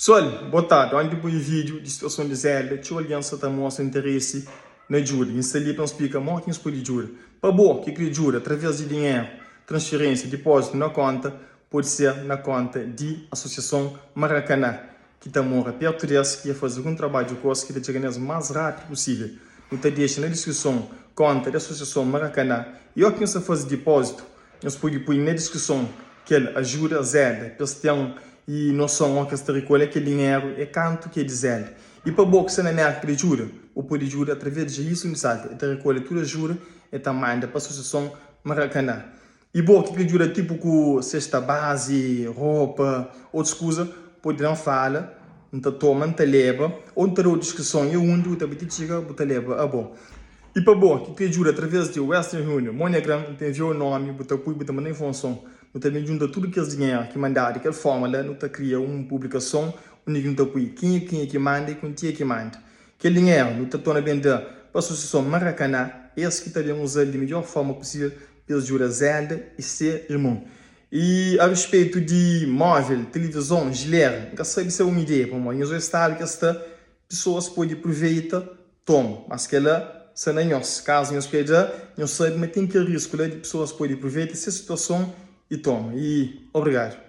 Pesoal, boa tardi. Onti poi vídeo di situason di Zelda, txeu algen sta ta mostra interesi na djuda. N sta li pa N splika modi ki nhos pode djuda. Pa bo ki kre djuda através di dinheru, transferensia, dipózitu na konta, pode ser na konta di Asosiason Maracanã, ki ta mora pertu des, ki dja faze algun trabadju ku os, ki ta txega nes más rápidu pusível. Nu ta dexa na diskrison konta di Asosiason Maracanã i óki nhos ta faze dipózitu, Nhos pode poi na diskrison kel ajuda Zelda pa es ten i noson o ki es ta rikolhe kel dinheru e kantu ki e di Zelda. I pa bo ki sta na Merka ki da djuda, bo pode djuda atraves di Jailson di Salta. E ta rikolhe tudu ajuda e ta manda pa Asosiason Marakanã. I bo ki kre djuda tipu ku sesta bazi, ropa, otus kuza, pode da-m fala, N ta toma, N ta leba, o N ta da-u diskrison e undi bu ta bai ti txiga bu ta leba abo. I pa bo ki kre djuda através di Western Union, MoneyGram, N ta envia-u nomi, bu ta pui, bu ta manda informason. Nu ta ben djunta tudu kes dinheru ki mandadu di kel forma la, nu ta kria un publikason undi ki nu ta pui kenha kenha ki manda i kuntia ki manda. Kel dinheru nu ta torna ben da pa Asosiason Maracanã, es ki ta ben uza-l di midjor forma pusível pa es djuda Zelda i se irmon. I a rispeitu di móvel, tilivizon, jilera, N ka sabe si é un ideia, pamodi nhos odja stadu ki es sta, pesoas pode pruveita Toma, mas kela sta na nhos. Kazu nhos kre da, nhos sabe ma ten kel risku la di pesoas pode pruveita ses situason i toma. I obrigadu.